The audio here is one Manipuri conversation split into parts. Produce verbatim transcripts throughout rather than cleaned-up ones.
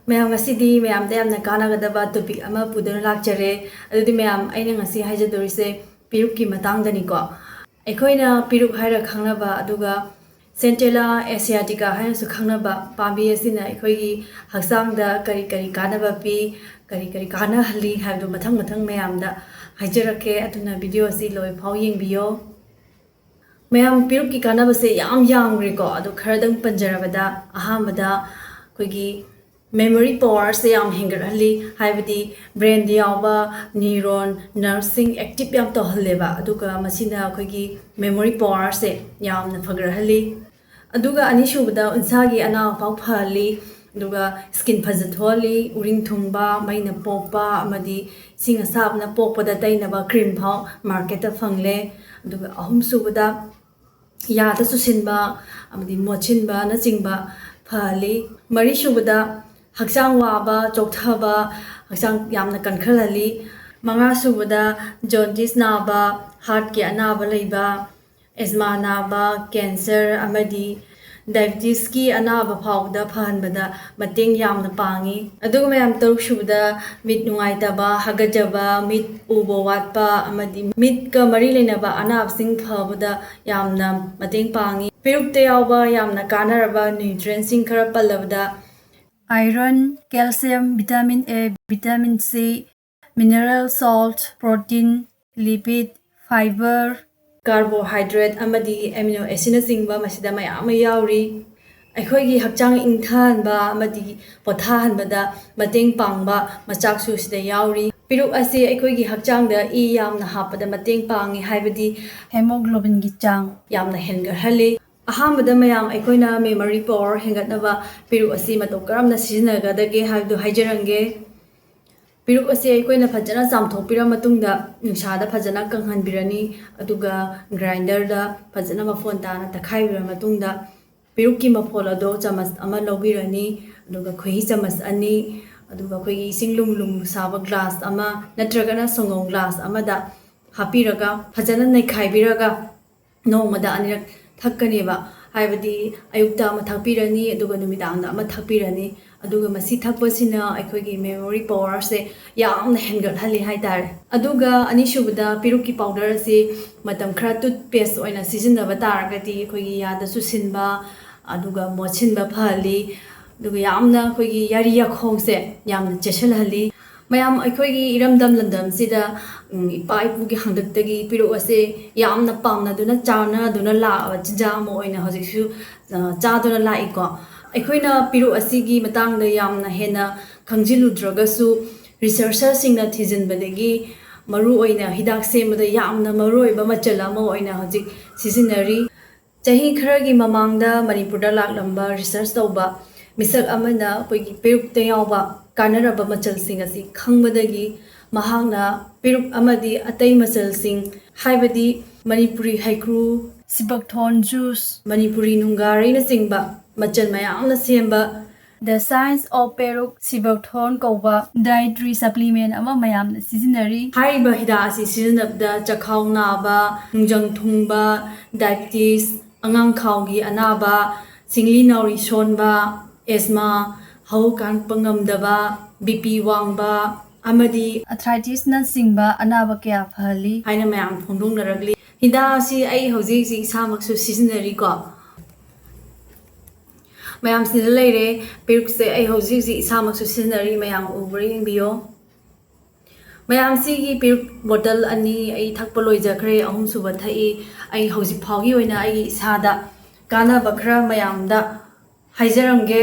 ꯃꯌꯥꯝ, ꯉꯁꯤꯗꯤ ꯃꯌꯥꯝꯗ ꯌꯥꯝꯅ ꯀꯥꯟꯅꯒꯗꯕ ꯇꯣꯄꯤꯛ ꯑꯃ ꯄꯨꯗꯨꯅ ꯂꯥꯛꯆꯔꯦ꯫ ꯑꯗꯨꯗꯤ ꯃꯌꯥꯝ, ꯑꯩꯅ ꯉꯁꯤ ꯍꯥꯏꯖꯗꯣꯔꯤꯁꯦ ꯄꯤꯔꯨꯛꯀꯤ ꯃꯇꯥꯡꯗꯅꯤꯀꯣ꯫ ꯑꯩꯈꯣꯏꯅ ꯄꯤꯔꯨꯛ ꯍꯥꯏꯔ ꯈꯪꯅꯕ, ꯑꯗꯨꯒ ꯁꯦꯟꯇꯦꯂꯥ ꯑꯦꯁꯤꯌꯥꯇꯤꯀꯥ ꯍꯥꯏꯅꯁꯨ ꯈꯪꯅꯕ ꯄꯥꯝꯕꯤ ꯑꯁꯤꯅ ꯑꯩꯈꯣꯏꯒꯤ ꯍꯛꯆꯥꯡꯗ ꯀꯔꯤ ꯀꯔꯤ ꯀꯥꯟꯅꯕ ꯄꯤ, ꯀꯔꯤ ꯀꯔꯤ ꯀꯥꯟꯅꯍꯜꯂꯤ ꯍꯥꯏꯕꯗꯨ ꯃꯊꯪ ꯃꯊꯪ ꯃꯌꯥꯝꯗ ꯍꯥꯏꯖꯔꯛꯀꯦ꯫ ꯑꯗꯨꯅ ꯚꯤꯗꯤꯑꯣ ꯑꯁꯤ ꯂꯣꯏꯐꯥꯎ ꯌꯦꯡꯕꯤꯌꯣ꯫ ꯃꯌꯥꯝ, ꯄꯤꯔꯨꯛꯀꯤ ꯀꯥꯟꯅꯕꯁꯦ ꯌꯥꯝ ꯌꯥꯝꯈ꯭ꯔꯦꯀꯣ꯫ ꯑꯗꯣ ꯈꯔꯗꯪ ꯄꯟꯖꯔꯕꯗ, ꯑꯍꯥꯟꯕꯗ ꯑꯩꯈꯣꯏꯒꯤ ꯃꯦꯃꯣꯔꯤ ꯄꯋꯥꯔꯁꯦ ꯌꯥꯝ ꯍꯦꯟꯒꯠꯍꯜꯂꯤ, ꯍꯥꯏꯕꯗꯤ ꯕ꯭ꯔꯦꯟꯗ ꯌꯥꯎꯕ ꯅ꯭ꯌꯨꯔꯣꯟ ꯅꯔꯚꯁꯤꯡ ꯑꯦꯛꯇꯤꯞ ꯌꯥꯝ ꯇꯧꯍꯜꯂꯦꯕ꯫ ꯑꯗꯨꯒ ꯃꯁꯤꯅ ꯑꯩꯈꯣꯏꯒꯤ ꯃꯦꯃꯣꯔꯤ ꯄꯋꯥꯔꯁꯦ ꯌꯥꯝꯅ ꯐꯒꯠꯍꯜꯂꯤ꯫ ꯑꯗꯨꯒ ꯑꯅꯤꯁꯨꯕꯗ, ꯎꯟꯁꯥꯒꯤ ꯑꯅꯥꯕ ꯐꯥꯎ ꯐꯍꯜꯂꯤ꯫ ꯑꯗꯨꯒ ꯁ꯭ꯀꯤꯟ ꯐꯖꯊꯣꯛꯍꯜꯂꯤ, ꯎꯔꯤꯡ ꯊꯨꯡꯕ, ꯃꯩꯅ ꯄꯣꯛꯄ, ꯑꯃꯗꯤ ꯏꯁꯤꯡ ꯑꯁꯥꯕꯅ ꯄꯣꯛꯄꯗ ꯇꯩꯅꯕ ꯀ꯭ꯔꯤꯝ ꯐꯥꯎ ꯃꯥꯔꯀꯦꯠꯇ ꯐꯪꯂꯦ꯫ ꯑꯗꯨꯒ ꯑꯍꯨꯝꯁꯨꯕꯗ, ꯌꯥꯗ ꯆꯨꯁꯤꯟꯕ ꯑꯃꯗꯤ ꯃꯣꯠꯁꯤꯟꯕꯅꯆꯤꯡꯕ ꯐꯍꯜꯂꯤ꯫ ꯃꯔꯤꯁꯨꯕꯗ, ꯍꯛꯆꯥꯡ ꯋꯥꯕ, ꯆꯣꯛꯊꯕ, ꯍꯛꯆꯥꯡ ꯌꯥꯝꯅ ꯀꯟꯈꯠꯍꯜꯂꯤ꯫ ꯃꯉꯥꯁꯨꯕꯗ, ꯖꯣꯟꯗꯤꯁ ꯅꯥꯕ, ꯍꯥꯔꯠꯀꯤ ꯑꯅꯥꯕ ꯂꯩꯕ, ꯑꯦꯖꯃꯥ ꯅꯥꯕ, ꯀꯦꯟꯁꯔ ꯑꯃꯗꯤ ꯗꯥꯏꯕꯤꯇꯤꯁꯀꯤ ꯑꯅꯥꯕ ꯐꯥꯎꯕꯗ ꯐꯍꯟꯕꯗ ꯃꯇꯦꯡ ꯌꯥꯝꯅ ꯄꯥꯡꯉꯤ꯫ ꯑꯗꯨꯒ ꯃꯌꯥꯝ, ꯇꯔꯨꯛꯁꯨꯕꯗ, ꯃꯤꯠ ꯅꯨꯡꯉꯥꯏꯇꯕ, ꯍꯥꯒꯠꯆꯕ, ꯃꯤꯠ ꯎꯕ ꯋꯥꯠꯄ ꯑꯃꯗꯤ ꯃꯤꯠꯀ ꯃꯔꯤ ꯂꯩꯅꯕ ꯑꯅꯥꯕꯁꯤꯡ ꯐꯕꯗ ꯌꯥꯝꯅ ꯃꯇꯦꯡ ꯄꯥꯡꯉꯤ꯫ ꯄꯤꯔꯨꯛꯇ ꯌꯥꯎꯕ ꯌꯥꯝꯅ ꯀꯥꯟꯅꯔꯕ ꯅ꯭ꯌꯨꯇ꯭ꯔꯤꯌꯦꯟꯁꯤꯡ ꯈꯔ ꯄꯜꯂꯕꯗ, iron, calcium, vitamin A, vitamin C, mineral salt, protein, lipid, fiber, carbohydrate ꯑꯃꯗꯤ ꯑꯦꯃꯤꯅꯣ ꯑꯦꯁꯤꯗꯅꯆꯤꯡꯕ ꯃꯁꯤꯗ ꯃꯌꯥꯝ ꯑꯃ ꯌꯥꯎꯔꯤ꯫ ꯑꯩꯈꯣꯏꯒꯤ ꯍꯛꯆꯥꯡ ꯏꯪꯊꯍꯟꯕ ꯑꯃꯗꯤ ꯄꯣꯊꯥꯍꯟꯕꯗ ꯃꯇꯦꯡ ꯄꯥꯡꯕ ꯃꯆꯥꯛꯁꯨ ꯁꯤꯗ ꯌꯥꯎꯔꯤ꯫ ꯄꯤꯔꯨꯛ ꯑꯁꯤ ꯑꯩꯈꯣꯏꯒꯤ ꯍꯛꯆꯥꯡꯗ ꯏ ꯌꯥꯝꯅ ꯍꯥꯞꯄꯗ ꯃꯇꯦꯡ ꯄꯥꯡꯉꯤ, ꯍꯥꯏꯕꯗꯤ hemoglobinꯒꯤ ꯆꯥꯡ ꯌꯥꯝꯅ ꯍꯦꯟꯒꯠꯍꯜꯂꯤ꯫ ꯑꯍꯥꯟꯕꯗ ꯃꯌꯥꯝ, ꯑꯩꯈꯣꯏꯅ memory power ꯍꯦꯟꯒꯠꯅꯕ ꯄꯤꯔꯨꯛ ꯑꯁꯤ ꯃꯇꯧ ꯀꯔꯝꯅ ꯁꯤꯖꯤꯟꯅꯒꯗꯒꯦ ꯍꯥꯏꯕꯗꯨ ꯍꯥꯏꯖꯔꯝꯒꯦ꯫ ꯄꯤꯔꯨꯛ ꯑꯁꯤ ꯑꯩꯈꯣꯏꯅ ꯐꯖꯅ ꯆꯥꯝꯊꯣꯛꯄꯤꯔ ꯃꯇꯨꯡꯗ ꯅꯨꯡꯁꯥꯗ ꯐꯖꯅ ꯀꯪꯍꯟꯕꯤꯔꯅꯤ, ꯑꯗꯨꯒ ꯒ꯭ꯔꯥꯏꯟꯗꯔꯗ ꯐꯖꯅ ꯃꯐꯣꯟ ꯇꯥꯅ ꯇꯛꯈꯥꯏꯕꯤꯔ ꯃꯇꯨꯡꯗ ꯄꯤꯔꯨꯛꯀꯤ ꯃꯐꯣꯜ ꯑꯗꯣ ꯆꯥꯃꯁ ꯑꯃ ꯂꯧꯕꯤꯔꯅꯤ, ꯑꯗꯨꯒ ꯈꯣꯏꯍꯤ ꯆꯥꯃꯁ ꯑꯅꯤ, ꯑꯗꯨꯒ ꯑꯩꯈꯣꯏꯒꯤ ꯏꯁꯤꯡ ꯂꯨꯝ ꯂꯨꯝ ꯁꯥꯕ ꯒ꯭ꯂꯥꯁ ꯑꯃ ꯅꯠꯇ꯭ꯔꯒꯅ ꯁꯪꯒꯣꯝ ꯒ꯭ꯂꯥꯁ ꯑꯃꯗ ꯍꯥꯞꯄꯤꯔꯒ ꯐꯖꯅ ꯅꯩꯈꯥꯏꯕꯤꯔꯒ ꯅꯣꯡꯃꯗ ꯑꯅꯤꯔꯛ ꯊꯛꯀꯅꯦꯕ꯫ ꯍꯥꯏꯕꯗꯤ ꯑꯌꯨꯛꯇ ꯑꯃ ꯊꯛꯄꯤꯔꯅꯤ, ꯑꯗꯨꯒ ꯅꯨꯃꯤꯗꯥꯡꯗ ꯑꯃ ꯊꯛꯄꯤꯔꯅꯤ꯫ ꯑꯗꯨꯒ ꯃꯁꯤ ꯊꯛꯄꯁꯤꯅ ꯑꯩꯈꯣꯏꯒꯤ memory powerꯁꯦ ꯌꯥꯝꯅ ꯍꯦꯟꯒꯠꯍꯜꯂꯤ ꯍꯥꯏꯇꯥꯔꯦ꯫ ꯑꯗꯨꯒ ꯑꯅꯤꯁꯨꯕꯗ, ꯄꯦꯔꯨꯛꯀꯤ powder ꯑꯁꯤ ꯃꯇꯝ ꯈꯔ toothpaste ꯑꯣꯏꯅ ꯁꯤꯖꯤꯟꯅꯕ ꯇꯥꯔꯒꯗꯤ ꯑꯩꯈꯣꯏꯒꯤ ꯌꯥꯗ ꯆꯨꯁꯤꯟꯕ, ꯑꯗꯨꯒ ꯃꯣꯠꯁꯤꯟꯕ ꯐꯍꯜꯂꯤ꯫ ꯑꯗꯨꯒ ꯌꯥꯝꯅ ꯑꯩꯈꯣꯏꯒꯤ ꯌꯥꯔꯤ ꯌꯥꯈꯣꯡꯁꯦ ꯌꯥꯝꯅ ꯆꯦꯠꯁꯤꯜꯍꯜꯂꯤ꯫ ꯃꯌꯥꯝ, ꯑꯩꯈꯣꯏꯒꯤ ꯏꯔꯝꯗꯝ ꯂꯝꯗꯝꯁꯤꯗ, ꯎꯝ, ꯏꯄꯥ ꯏꯄꯨꯒꯤ ꯍꯥꯛꯇꯛꯇꯒꯤ ꯄꯦꯔꯨꯛ ꯑꯁꯦ ꯌꯥꯝꯅ ꯄꯥꯝꯅꯗꯨꯅ ꯆꯥꯅꯗꯨꯅ ꯂꯥꯛꯑꯕ ꯆꯤꯟꯖꯥꯛ ꯑꯃ ꯑꯣꯏꯅ ꯍꯧꯖꯤꯛꯁꯨ, ꯑ, ꯆꯥꯗꯨꯅ ꯂꯥꯛꯏꯀꯣ꯫ ꯑꯩꯈꯣꯏꯅ ꯄꯦꯔꯨꯛ ꯑꯁꯤꯒꯤ ꯃꯇꯥꯡꯗ ꯌꯥꯝꯅ ꯍꯦꯟꯅ ꯈꯪꯖꯤꯜꯂꯨꯗ꯭ꯔꯒꯁꯨ, researcherꯁꯤꯡꯅ ꯊꯤꯖꯤꯟꯕꯗꯒꯤ ꯃꯔꯨꯑꯣꯏꯅ ꯍꯤꯗꯥꯛ ꯁꯦꯝꯕꯗ ꯌꯥꯝꯅ ꯃꯔꯨꯑꯣꯏꯕ ꯃꯆꯜ ꯑꯃ ꯑꯣꯏꯅ ꯍꯧꯖꯤꯛ ꯁꯤꯖꯤꯟꯅꯔꯤ꯫ ꯆꯍꯤ ꯈꯔꯒꯤ ꯃꯃꯥꯡꯗ ꯃꯅꯤꯄꯨꯔꯗ ꯂꯥꯛꯂꯝꯕ research ꯇꯧꯕ ꯃꯤꯁꯛ ꯑꯃꯅ ꯑꯩꯈꯣꯏꯒꯤ ꯄꯦꯔꯨꯛꯇ ꯌꯥꯎꯕ ꯀꯥꯟꯅꯔꯕ ꯃꯆꯜꯁꯤꯡ ꯑꯁꯤ ꯈꯪꯕꯗꯒꯤ ꯃꯍꯥꯛꯅ ꯄꯦꯔꯨꯛ ꯑꯃꯗꯤ ꯑꯇꯩ ꯃꯆꯜꯁꯤꯡ, ꯍꯥꯏꯕꯗꯤ ꯃꯅꯤꯄꯨꯔꯤ ꯍꯩꯀ꯭ꯔꯨ, ꯁꯤꯕꯛꯊꯣꯟ juice, ꯃꯅꯤꯄꯨꯔꯤ ꯅꯨꯡꯒꯥꯔꯩꯅꯆꯤꯡꯕ ꯃꯆꯜ ꯃꯌꯥꯝꯅ ꯁꯦꯝꯕ The Science of Peruk Sibakthon ꯀꯧꯕ dietary supplement ꯑꯃ ꯃꯌꯥꯝꯅ ꯁꯤꯖꯤꯟꯅꯔꯤ꯫ ꯍꯥꯏꯔꯤꯕ ꯍꯤꯗꯥꯛ ꯑꯁꯤ ꯁꯤꯖꯤꯟꯅꯕꯗ ꯆꯈꯥꯎ ꯅꯥꯕ, ꯅꯨꯡꯖꯪ ꯊꯨꯡꯕ, diabetes, ꯑꯉꯥꯡ ꯈꯥꯎꯒꯤ ꯑꯅꯥꯕ, ꯁꯤꯡꯂꯤ ꯅꯥꯎꯔꯤ ꯁꯣꯟꯕ, asthma, ꯍꯧ ꯀꯥꯡꯄ ꯉꯝꯗꯕ, BP ꯋꯥꯡꯕ ꯑꯃꯗꯤ arthritisꯅꯆꯤꯡꯕ ꯑꯅꯥꯕ ꯀꯌꯥ ꯐꯍꯜꯂꯤ ꯍꯥꯏꯅ ꯃꯌꯥꯝ ꯐꯣꯡꯗꯣꯛꯅꯔꯛꯂꯤ꯫ ꯍꯤꯗꯥꯛ ꯑꯁꯤ ꯑꯩ ꯍꯧꯖꯤꯛ ꯍꯧꯖꯤꯛ ꯏꯁꯥꯃꯛꯁꯨ ꯁꯤꯖꯤꯟꯅꯔꯤꯀꯣ꯫ ꯃꯌꯥꯝ ꯁꯤꯗ ꯂꯩꯔꯦ꯫ ꯄꯦꯔꯨꯛꯁꯦ ꯑꯩ ꯍꯧꯖꯤꯛ ꯍꯧꯖꯤꯛ ꯏꯁꯥꯃꯛꯁꯨ ꯁꯤꯖꯤꯟꯅꯔꯤ, ꯃꯌꯥꯝ ꯎꯕ꯭ꯔꯥ ꯌꯦꯡꯕꯤꯌꯣ꯫ ꯃꯌꯥꯝ, ꯁꯤꯒꯤ ꯄꯦꯔꯨꯛ bottle ꯑꯅꯤ ꯑꯩ ꯊꯛꯄ ꯂꯣꯏꯖꯈ꯭ꯔꯦ, ꯑꯍꯨꯝꯁꯨꯕ ꯊꯛꯏ꯫ ꯑꯩ ꯍꯧꯖꯤꯛ ꯐꯥꯎꯒꯤ ꯑꯣꯏꯅ ꯑꯩꯒꯤ ꯏꯁꯥꯗ ꯀꯥꯟꯅꯕ ꯈꯔ ꯃꯌꯥꯝꯗ ꯍꯥꯏꯖꯔꯝꯒꯦ꯫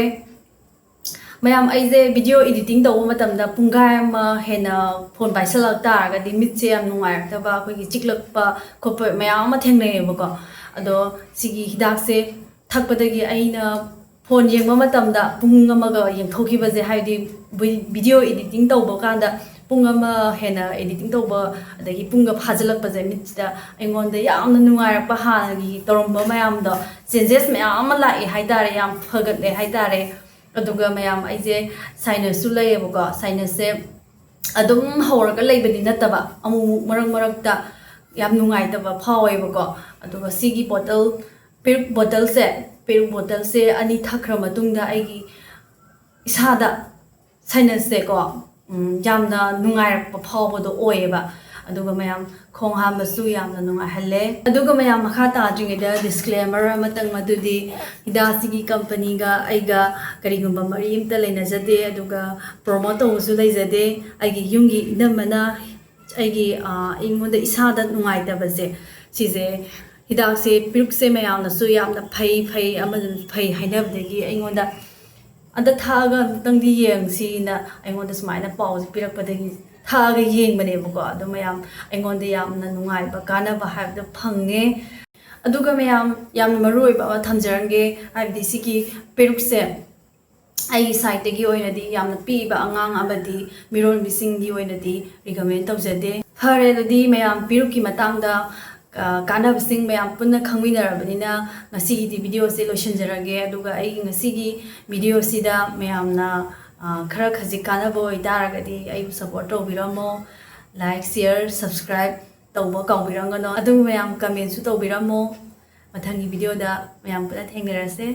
ꯃꯌꯥꯝ, ꯑꯩꯁꯦ video editing ꯇꯧꯕ ꯃꯇꯝꯗ ꯄꯨꯡꯈꯥꯏ ꯑꯃ ꯍꯦꯟꯅ phone ꯄꯥꯏꯁꯜꯂꯛ ꯇꯥꯔꯒꯗꯤ ꯃꯤꯠꯁꯦ ꯌꯥꯝ ꯅꯨꯡꯉꯥꯏꯔꯛꯇꯕ, ꯑꯩꯈꯣꯏꯒꯤ ꯆꯤꯛꯂꯛꯄ ꯈꯣꯠꯄ ꯃꯌꯥꯝ ꯑꯃ ꯊꯦꯡꯅꯩꯌꯦꯕꯀꯣ꯫ ꯑꯗꯣ ꯁꯤꯒꯤ ꯍꯤꯗꯥꯛꯁꯦ ꯊꯛꯄꯗꯒꯤ ꯑꯩꯅ phone ꯌꯦꯡꯕ ꯃꯇꯝꯗ ꯄꯨꯡ ꯑꯃꯒ ꯌꯦꯡꯊꯣꯛꯈꯤꯕꯁꯦ, ꯍꯥꯏꯕꯗꯤ ꯚꯤ-, video editing ꯇꯧꯕ ꯀꯥꯟꯗ ꯄꯨꯡ ꯑꯃ ꯍꯦꯟꯅ editing ꯇꯧꯕ, ꯑꯗꯒꯤ ꯄꯨꯡꯒ ꯐꯥꯖꯤꯜꯂꯛꯄꯁꯦ ꯃꯤꯠꯁꯤꯗ ꯑꯩꯉꯣꯟꯗ ꯌꯥꯝꯅ ꯅꯨꯡꯉꯥꯏꯔꯛꯄ, ꯍꯥꯟꯅꯒꯤ ꯇꯧꯔꯝꯕ ꯃꯌꯥꯝꯗꯣ, changes ꯃꯌꯥꯝ ꯑꯃ ꯂꯥꯛꯑꯦ ꯍꯥꯏꯇꯥꯔꯦ, ꯌꯥꯝ ꯐꯒꯠꯂꯦ ꯍꯥꯏꯇꯥꯔꯦ꯫ ꯑꯗꯨꯒ ꯃꯌꯥꯝ, ꯑꯩꯁꯦ sinussꯁꯨ ꯂꯩꯌꯦꯕꯀꯣ, sinusꯁꯦ ꯑꯗꯨꯝ ꯍꯧꯔꯒ ꯂꯩꯕꯗꯤ ꯅꯠꯇꯕ, ꯑꯃꯨꯛ ꯃꯔꯛ ꯃꯔꯛꯇ ꯌꯥꯝ ꯅꯨꯡꯉꯥꯏꯇꯕ ꯐꯥꯎꯋꯦꯕꯀꯣ꯫ ꯑꯗꯨꯒ ꯁꯤꯒꯤ bottle, ꯄꯦꯔꯨꯛ bottleꯁꯦ, ꯄꯦꯔꯨꯛ bottleꯁꯦ ꯑꯅꯤ ꯊꯛꯈ꯭ꯔ ꯃꯇꯨꯡꯗ ꯑꯩꯒꯤ ꯏꯁꯥꯗ sinusꯁꯦꯀꯣ, ꯎꯝ, ꯌꯥꯝꯅ ꯅꯨꯡꯉꯥꯏꯔꯛꯄ ꯐꯥꯎꯕꯗꯣ ꯑꯣꯏꯌꯦꯕ꯫ ꯑꯗꯨꯒ ꯃꯌꯥꯝ, ꯈꯣꯡ ꯍꯥꯝꯕꯁꯨ ꯌꯥꯝꯅ ꯅꯨꯡꯉꯥꯏꯍꯜꯂꯦ꯫ ꯑꯗꯨꯒ ꯃꯌꯥꯝ, ꯃꯈꯥ ꯇꯥꯗ꯭ꯔꯤꯉꯩꯗ disclaimer ꯑꯃꯇꯪ, ꯃꯗꯨꯗꯤ ꯍꯤꯗꯥꯛꯁꯤꯒꯤ companyꯒ ꯑꯩꯒ ꯀꯔꯤꯒꯨꯝꯕ ꯃꯔꯤ ꯑꯃꯇ ꯂꯩꯅꯖꯗꯦ, ꯑꯗꯨꯒ promote ꯇꯧꯕꯁꯨ ꯂꯩꯖꯗꯦ꯫ ꯑꯩꯒꯤ ꯌꯨꯝꯒꯤ ꯏꯅꯝꯃꯅ ꯑꯩꯒꯤ, ꯑ, ꯑꯩꯉꯣꯟꯗ ꯏꯁꯥꯗ ꯅꯨꯡꯉꯥꯏꯇꯕꯁꯦ, ꯁꯤꯁꯦ, ꯍꯤꯗꯥꯛꯁꯦ, ꯄꯦꯔꯨꯛꯁꯦ ꯃꯌꯥꯝꯅꯁꯨ ꯌꯥꯝꯅ ꯐꯩ, ꯐꯩ, ꯑꯃꯁꯨ ꯐꯩ ꯍꯥꯏꯅꯕꯗꯒꯤ ꯑꯩꯉꯣꯟꯗ "ꯑꯝꯇ ꯊꯛꯑꯒ ꯑꯃꯨꯛꯇꯪꯗꯤ ꯌꯦꯡꯁꯤꯅ" ꯑꯩꯉꯣꯟꯗ ꯁꯨꯃꯥꯏꯅ ꯄꯥꯎꯁꯦ ꯄꯤꯔꯛꯄꯗꯒꯤ ꯊꯛꯑꯒ ꯌꯦꯡꯕꯅꯦꯕꯀꯣ꯫ ꯑꯗꯣ ꯃꯌꯥꯝ, ꯑꯩꯉꯣꯟꯗ ꯌꯥꯝꯅ ꯅꯨꯡꯉꯥꯏꯕ, ꯀꯥꯟꯅꯕ ꯍꯥꯏꯕꯗꯣ ꯐꯪꯉꯦ꯫ ꯑꯗꯨꯒ ꯃꯌꯥꯝ, ꯌꯥꯝꯅ ꯃꯔꯨ ꯑꯣꯏꯕ ꯑꯃ ꯊꯝꯖꯔꯝꯒꯦ, ꯍꯥꯏꯕꯗꯤ ꯁꯤꯒꯤ ꯄꯦꯔꯨꯛꯁꯦ ꯑꯩꯒꯤ sideꯇꯒꯤ ꯑꯣꯏꯅꯗꯤ ꯌꯥꯝꯅ ꯄꯤꯛꯏꯕ ꯑꯉꯥꯡ ꯑꯃꯗꯤ ꯃꯤꯔꯣꯟꯕꯤꯁꯤꯡꯒꯤ ꯑꯣꯏꯅꯗꯤ recommend ꯇꯧꯖꯗꯦ꯫ ꯐꯔꯦ, ꯑꯗꯨꯗꯤ ꯃꯌꯥꯝ ꯄꯦꯔꯨꯛꯀꯤ ꯃꯇꯥꯡꯗ, ꯑ, ꯀꯥꯟꯅꯕꯁꯤꯡ ꯃꯌꯥꯝ ꯄꯨꯟꯅ ꯈꯪꯃꯤꯟꯅꯔꯕꯅꯤꯅ ꯉꯁꯤꯒꯤꯗꯤ videoꯁꯦ ꯂꯣꯏꯁꯤꯟꯖꯔꯒꯦ꯫ ꯑꯗꯨꯒ ꯑꯩꯒꯤ ꯉꯁꯤꯒꯤ videoꯁꯤꯗ ꯃꯌꯥꯝꯅ, ꯑ, ꯈꯔ ꯈꯖꯤꯛ ꯀꯥꯟꯅꯕ ꯑꯣꯏꯇꯥꯔꯒꯗꯤ ꯑꯩꯕꯨ support ꯇꯧꯕꯤꯔꯝꯃꯣ꯫ Like, share, subscribe ꯇꯧꯕ ꯀꯥꯎꯕꯤꯔꯝꯒꯅꯣ꯫ ꯑꯗꯨ ꯃꯌꯥꯝ commentꯁꯨ ꯇꯧꯕꯤꯔꯝꯃꯣ꯫ ꯃꯊꯪꯒꯤ videoꯗ ꯃꯌꯥꯝ ꯄꯨꯟꯅ ꯊꯦꯡꯅꯔꯁꯦ꯫